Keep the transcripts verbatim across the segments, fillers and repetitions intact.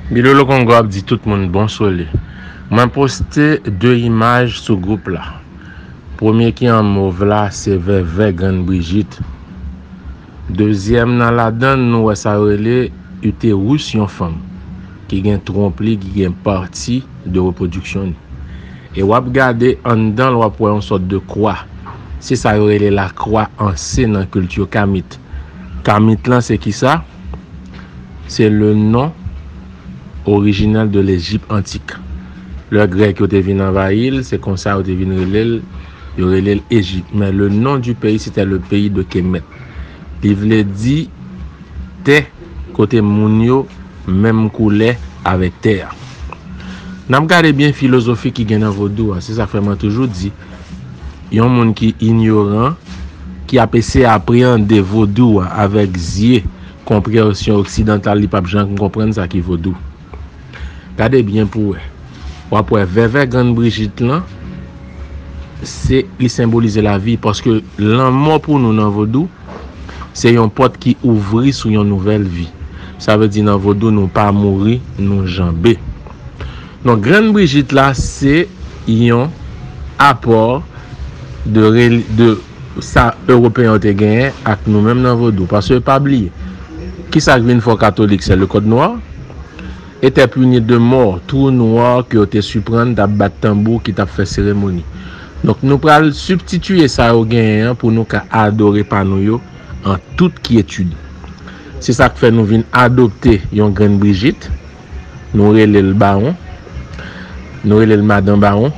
Bilolo Kongo ap di tout moun bon sole. Mwen poste de imaj sou gwoup la. Premye ki an mov la se Vèvè Grann Brijit. Dezyèm nan ladann nou wè sa yo rele uterus yon fanm ki gen twonp li, ki gen pati de repwodiksyon li. E w ap gade anndan l, w ap wè yon sòt de kwa. Se sa yo rele lakwa an se nan kilti Kamit. Kamit lan se kisa? Se le non orijinèl de Lejip antik. Lè Grèk yo te vin anvayi l, se konsa yo te vin rele l, yo rele l Ejip. Men le nom du pays, c'était le pays de Kemet. Li vle di tè kote moun yo menm koulè avèk tè a. N ap gade byen filozofi ki gen nan vodou a. Se sa k fè mwen toujou di, yon moun ki inyoran, ki ap eseye apreyande vodou a avèk zye konpreyansyon oksidantal, li p ap janm konprann sa ki vodou. Gade byen pou w wè. W ap wè Vèvè Grann Brijit lan, se, li senbolize lavi, paske lanmò pou nou nan vodou, se yon pòt ki ouvri sou yon nouvèl vi. Sa vle di nan vodou, nou pa mouri, nou janbe. Donk, Grann Brijit la, se yon apò de, reli- de sa Ewopeyen yo te genyen ak nou menm nan vodou. Paske pa bliye, ki sa k vin fè w katolik, se le kòd nwa, était puni de mort, twou nwa ke yo te siprann, t ap bat tanbou, ki t ap fè seremoni. Donk, nou pral sibstitiye sa yo genyen an pou nou ka adore pa nou yo an tout kyetid. Se sa k fè nou vin adopte yon Grann Brijit, nou rele l Bawon, nou rele l Madan Bawon,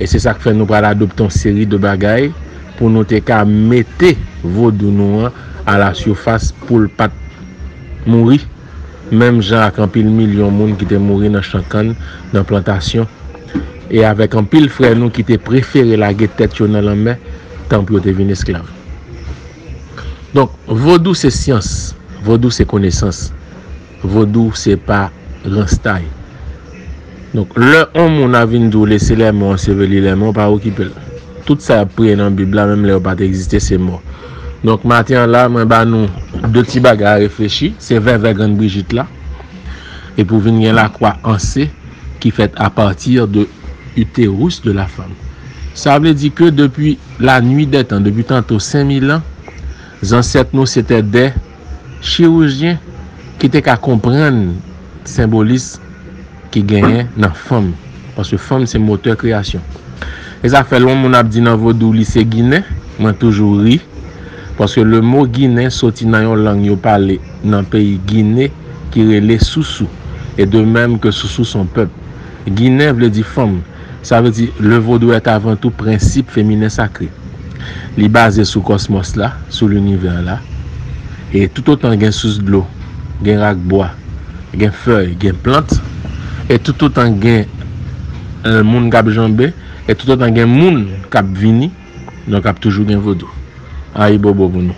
e se sa k fè nou pral adopte yon seri de bagay pou nou te ka mete vodou nou an a la sifas pou l pa t mouri, menm jan ak anpil milyon moun ki te mouri nan chan kann, nan plantasyon, e avèk anpil frè nou ki te prefere lage tèt yo nan lanmè, tan pou yo te vin esklav. Donk, vodou se syans, vodou se konesans, vodou se pa ranstay. Donk, lè yon moun a vin di w lese lèmò anseveli lèmò, pa okipe l. Tout sa y ap priye nan Bib la, menm lè yo pa t egziste, se mò. Donk, maten an la, mwen ba nou de ti bagay a reflechi, se Vèvè Grann Brijit la, epi w vin gen lakwa an se ki fèt apati de uterus de la femme. Sa vle di ke depi la nuit des temps, depi tanto senk mil an, zansèt nou se te de chirijyen ki te ka konprann senbolis ki genyen nan fanm. Paske fanm se motè kreyasyon. E sa fè lè yon moun ap di nan vodou li se ginen, mwen toujou ri. Paske le mo ginen soti nan yon lang yo pale nan peyi Gine ki rele sousou. E de menm ke sousou son pèp. Ginen vle di fanm. Sa vle di le vodou est avant tout prensip feminen sakre. Li baze sou kòsmòs la, sou linivè la. E toutotan gen sous dlo, gen rak bwa, gen fèy, gen plant, e toutotan gen, eh, moun k ap janbe, e toutotan gen moun k ap vini, donk ap toujou gen vodou. Ayibobo pou nou.